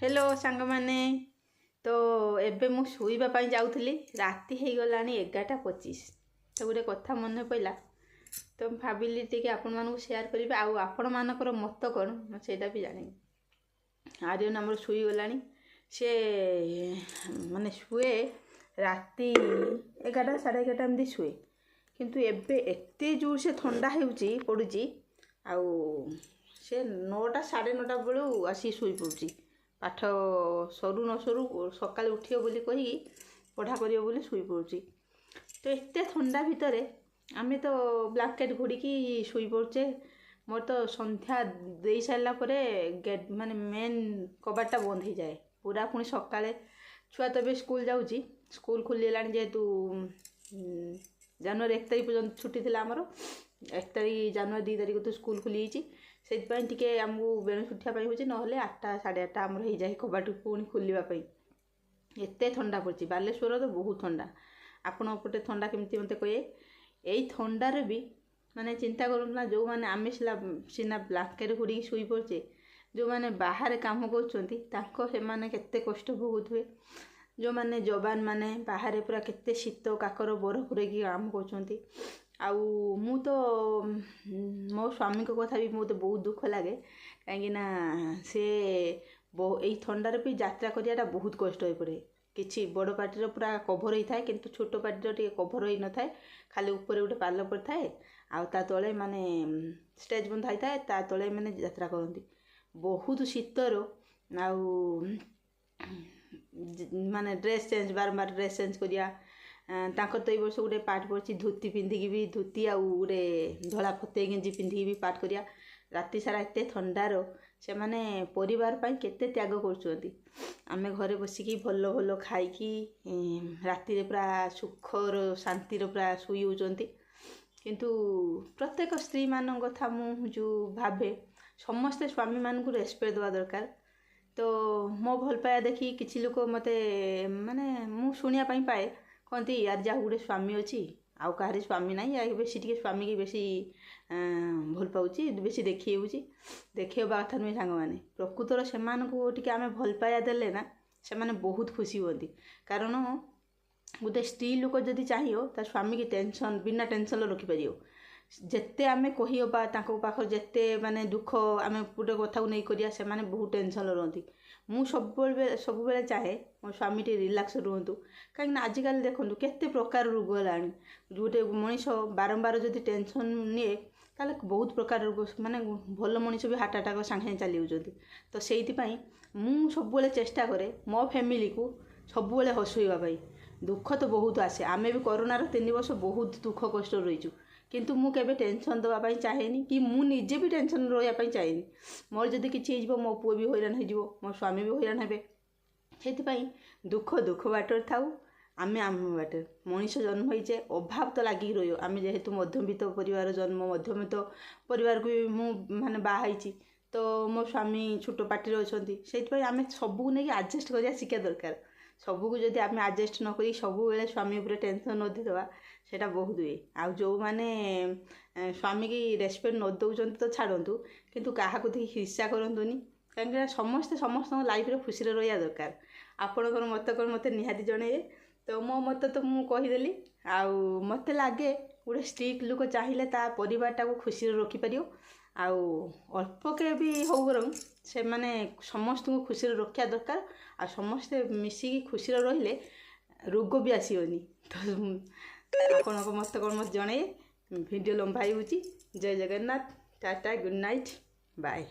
Hello ସାଙ୍ଗମାନେ, ତ ଏବେ ମୁଁ ଶୋଇବା ପାଇଁ ଯାଉଥିଲି। ରାତି ହେଇଗଲାଣି 11:25। ତ ଗୋଟେ କଥା ମନେ ପଡ଼ିଲା, ତ ମୁଁ ଭାବିଲି ଟିକେ ଆପଣମାନଙ୍କୁ ସେୟାର କରିବି। ଆଉ ଆପଣମାନଙ୍କର ମତ କ'ଣ, ମୁଁ ସେଇଟା ବି ଜାଣିବି। ଆର୍ଯ୍ୟନ ଆମର ଶୋଇଗଲାଣି। ସେ ମାନେ ଶୁଏ ରାତି 11ଟା 11:30 ଏମିତି ଶୁଏ। କିନ୍ତୁ ଏବେ ଏତେ ଜୋର ସେ ଥଣ୍ଡା ହେଉଛି ପଡ଼ୁଛି, ଆଉ ସେ 9ଟା 9:30 ବେଳୁ ଆସି ଶୋଇପଡ଼ୁଛି। ପାଠ ସରୁ ନ ସରୁ ସକାଳେ ଉଠିବ ବୋଲି କହିକି, ପଢ଼ା କରିବ ବୋଲି ଶୋଇପଡ଼ୁଛି। ତ ଏତେ ଥଣ୍ଡା ଭିତରେ ଆମେ ତ ବ୍ଲାଙ୍କେଟ୍ ଘୋଡ଼ିକି ଶୋଇପଡ଼ୁଛେ। ମୋର ତ ସନ୍ଧ୍ୟା ଦେଇ ସାରିଲା ପରେ ଗେଟ୍ ମାନେ ମେନ୍ କବାଟଟା ବନ୍ଦ ହେଇଯାଏ ପୁରା। ପୁଣି ସକାଳେ ଛୁଆ ତ ଏବେ ସ୍କୁଲ ଯାଉଛି। ସ୍କୁଲ ଖୋଲିଗଲାଣି ଯେହେତୁ, ଜାନୁଆରୀ 1 ତାରିଖ ପର୍ଯ୍ୟନ୍ତ ଛୁଟି ଥିଲା ଆମର। 1 ତାରିଖ, ଜାନୁଆରୀ 2 ତାରିଖ ତ ସ୍କୁଲ ଖୋଲିଯାଇଛି। ସେଇଥିପାଇଁ ଟିକେ ଆମକୁ ବେଣୁସୁ ଉଠିବା ପାଇଁ ହେଉଛି, ନହେଲେ 8ଟା 8:30 ଆମର ହେଇଯାଏ କବାଟ ପୁଣି ଖୋଲିବା ପାଇଁ। ଏତେ ଥଣ୍ଡା ପଡ଼ିଛି। ବାଲେଶ୍ୱର ତ ବହୁତ ଥଣ୍ଡା। ଆପଣଙ୍କ ପଟେ ଥଣ୍ଡା କେମିତି, ମୋତେ କହିବେ। ଏଇ ଥଣ୍ଡାରେ ବି ମାନେ ଚିନ୍ତା କରନ୍ତୁ ନା, ଯେଉଁମାନେ ଆମେ ସିନା ସିନା ବ୍ଲାଙ୍କେଟ୍ ଘୋଡ଼ିକି ଶୋଇପଡ଼ୁଛେ, ଯେଉଁମାନେ ବାହାରେ କାମ କରୁଛନ୍ତି ତାଙ୍କ ସେମାନେ କେତେ କଷ୍ଟ ଭୋଗୁଥିବେ। ଯେଉଁମାନେ ଯବାନ ମାନେ ବାହାରେ ପୁରା କେତେ ଶୀତ କାକର ବରଫ ରହିକି କାମ କରୁଛନ୍ତି। ଆଉ ମୁଁ ତ ମୋ ସ୍ୱାମୀଙ୍କ କଥା ବି ମୋତେ ବହୁତ ଦୁଃଖ ଲାଗେ, କାହିଁକିନା ସେ ଏଇ ଥଣ୍ଡାରେ ବି ଯାତ୍ରା କରିବାଟା ବହୁତ କଷ୍ଟ ହୋଇପଡ଼େ। କିଛି ବଡ଼ ପାର୍ଟିର ପୁରା କଭର୍ ହେଇଥାଏ, କିନ୍ତୁ ଛୋଟ ପାର୍ଟିର ଟିକେ କଭର୍ ହେଇନଥାଏ। ଖାଲି ଉପରେ ଗୋଟେ ପାଲ ପଡ଼ିଥାଏ, ଆଉ ତା ତଳେ ମାନେ ଷ୍ଟେଜ୍ ବନ୍ଧା ହେଇଥାଏ, ତା ତଳେ ମାନେ ଯାତ୍ରା କରନ୍ତି ବହୁତ ଶୀତର। ଆଉ ମାନେ ଡ୍ରେସ୍ ଚେଞ୍ଜ, ବାରମ୍ବାର ଡ୍ରେସ୍ ଚେଞ୍ଜ କରିବା। ତାଙ୍କର ତ ଏଇ ବର୍ଷ ଗୋଟେ ପାର୍ଟ ପଡ଼ିଛି, ଧୋତି ପିନ୍ଧିକି ବି, ଧୋତି ଆଉ ଗୋଟେ ଧଳା ଫତେଇ ଗେଞ୍ଜି ପିନ୍ଧିକି ବି ପାର୍ଟ କରିବା। ରାତି ସାରା ଏତେ ଥଣ୍ଡାର ସେମାନେ ପରିବାର ପାଇଁ କେତେ ତ୍ୟାଗ କରୁଛନ୍ତି। ଆମେ ଘରେ ବସିକି ଭଲ ଭଲ ଖାଇକି ରାତିରେ ପୁରା ସୁଖର ଶାନ୍ତିର ପୁରା ଶୋଇ ହେଉଛନ୍ତି। କିନ୍ତୁ ପ୍ରତ୍ୟେକ ସ୍ତ୍ରୀମାନଙ୍କ କଥା ମୁଁ ଯେଉଁ ଭାବେ, ସମସ୍ତେ ସ୍ୱାମୀମାନଙ୍କୁ ରେସପେକ୍ଟ ଦେବା ଦରକାର। ତ ମୋ ଭଲ ପାଇବା ଦେଖି କିଛି ଲୋକ ମୋତେ ମାନେ ମୁଁ ଶୁଣିବା ପାଇଁ ପାଏ, କହନ୍ତି ୟାର ଯାହା ଗୋଟେ ସ୍ୱାମୀ ଅଛି, ଆଉ କାହାରି ସ୍ୱାମୀ ନାହିଁ, ୟା ବେଶୀ ଟିକେ ସ୍ୱାମୀକି ବେଶୀ ଭଲ ପାଉଛି, ବେଶୀ ଦେଖେଇ ହେଉଛି। ଦେଖେଇବା କଥା ନୁହେଁ ସାଙ୍ଗମାନେ। ପ୍ରକୃତରେ ସେମାନଙ୍କୁ ଟିକେ ଆମେ ଭଲ ପାଇବା ଦେଲେ ନା, ସେମାନେ ବହୁତ ଖୁସି ହୁଅନ୍ତି। କାରଣ ଗୋଟେ ସ୍ତ୍ରୀ ଲୋକ ଯଦି ଚାହିଁବ, ତା ସ୍ୱାମୀକି ଟେନସନ୍ ବିନା ଟେନସନ୍ରେ ରଖିପାରିବ। ଯେତେ ଆମେ କହିବା ତାଙ୍କ ପାଖରେ, ଯେତେ ମାନେ ଦୁଃଖ ଆମେ ଗୋଟେ କଥାକୁ ନେଇ କରିବା, ସେମାନେ ବହୁତ ଟେନସନ୍ରେ ରୁହନ୍ତି। ମୁଁ ସବୁବେଳେ ସବୁବେଳେ ଚାହେଁ ମୋ ସ୍ୱାମୀ ଟିକେ ରିଲାକ୍ସ ରୁହନ୍ତୁ। କାହିଁକିନା ଆଜିକାଲି ଦେଖନ୍ତୁ କେତେ ପ୍ରକାର ରୋଗ ହେଲାଣି। ଗୋଟେ ମଣିଷ ବାରମ୍ବାର ଯଦି ଟେନସନ୍ ନିଏ, ତାହେଲେ ବହୁତ ପ୍ରକାର ରୋଗ, ମାନେ ଭଲ ମଣିଷ ବି ହାର୍ଟ ଆଟାକ୍ ସାଙ୍ଗେ ସାଙ୍ଗେ ଚାଲି ଯାଉଛନ୍ତି। ତ ସେଇଥିପାଇଁ ମୁଁ ସବୁବେଳେ ଚେଷ୍ଟା କରେ ମୋ ଫ୍ୟାମିଲିକୁ ସବୁବେଳେ ହସେଇବା ପାଇଁ। ଦୁଃଖ ତ ବହୁତ ଆସେ। ଆମେ ବି କରୋନାର 3 ବର୍ଷ ବହୁତ ଦୁଃଖ କଷ୍ଟ ରହିଛୁ। କିନ୍ତୁ ମୁଁ କେବେ ଟେନସନ୍ ଦେବା ପାଇଁ ଚାହେଁନି କି ମୁଁ ନିଜେ ବି ଟେନସନ୍ ରହିବା ପାଇଁ ଚାହେଁନି। ମୋର ଯଦି କିଛି ହେଇଯିବ, ମୋ ପୁଅ ବି ହଇରାଣ ହେଇଯିବ, ମୋ ସ୍ୱାମୀ ବି ହଇରାଣ ହେବେ। ସେଥିପାଇଁ ଦୁଃଖ ଦୁଃଖ ବାଟରେ ଥାଉ, ଆମେ ଆମ ବାଟରେ। ମଣିଷ ଜନ୍ମ ହେଇଛେ, ଅଭାବ ତ ଲାଗିକି ରହିବ। ଆମେ ଯେହେତୁ ମଧ୍ୟବିତ୍ତ ପରିବାର ଜନ୍ମ, ମଧ୍ୟବିତ୍ତ ପରିବାରକୁ ବି ମୁଁ ମାନେ ବାହା ହେଇଛି, ତ ମୋ ସ୍ୱାମୀ ଛୋଟ ପାର୍ଟିରେ ଅଛନ୍ତି। ସେଇଥିପାଇଁ ଆମେ ସବୁକୁ ନେଇକି ଆଡ଼ଜଷ୍ଟ କରିବା ଶିଖିବା ଦରକାର। ସବୁକୁ ଯଦି ଆମେ ଆଡ଼ଜଷ୍ଟ ନ କରି ସବୁବେଳେ ସ୍ୱାମୀ ଉପରେ ଟେନସନ୍ ନ ଦେଇଦେବା, ସେଇଟା ବହୁତ ଇଏ। ଆଉ ଯେଉଁମାନେ ସ୍ୱାମୀକି ରେସପେକ୍ଟ ନ ଦେଉଛନ୍ତି ତ ଛାଡ଼ନ୍ତୁ, କିନ୍ତୁ କାହାକୁ ଦେଖି ହିଂସା କରନ୍ତୁନି। କାହିଁକିନା ସମସ୍ତେ ସମସ୍ତଙ୍କ ଲାଇଫ୍ରେ ଖୁସିରେ ରହିବା ଦରକାର। ଆପଣଙ୍କର ମତ କ'ଣ, ମୋତେ ନିହାତି ଜଣେଇବେ। ତ ମୋ ମତ ତ ମୁଁ କହିଦେଲି। ଆଉ ମୋତେ ଲାଗେ ଗୋଟେ ସ୍ତ୍ରୀ ଲୋକ ଚାହିଁଲେ ତା ପରିବାରଟାକୁ ଖୁସିରେ ରଖିପାରିବ। ଆଉ ଅଳ୍ପକେ ବି ହଉ ବରଂ ସେମାନେ ସମସ୍ତଙ୍କୁ ଖୁସିରେ ରଖିବା ଦରକାର। ଆଉ ସମସ୍ତେ ମିଶିକି ଖୁସିରେ ରହିଲେ ରୋଗ ବି ଆସିବନି। ତ ଆପଣଙ୍କ ମତ କ'ଣ, ମୋତେ ଜଣେଇବେ। ଭିଡ଼ିଓ ଲମ୍ବା ହେଉଛି। Jai Jagannath, tata, good night, bye.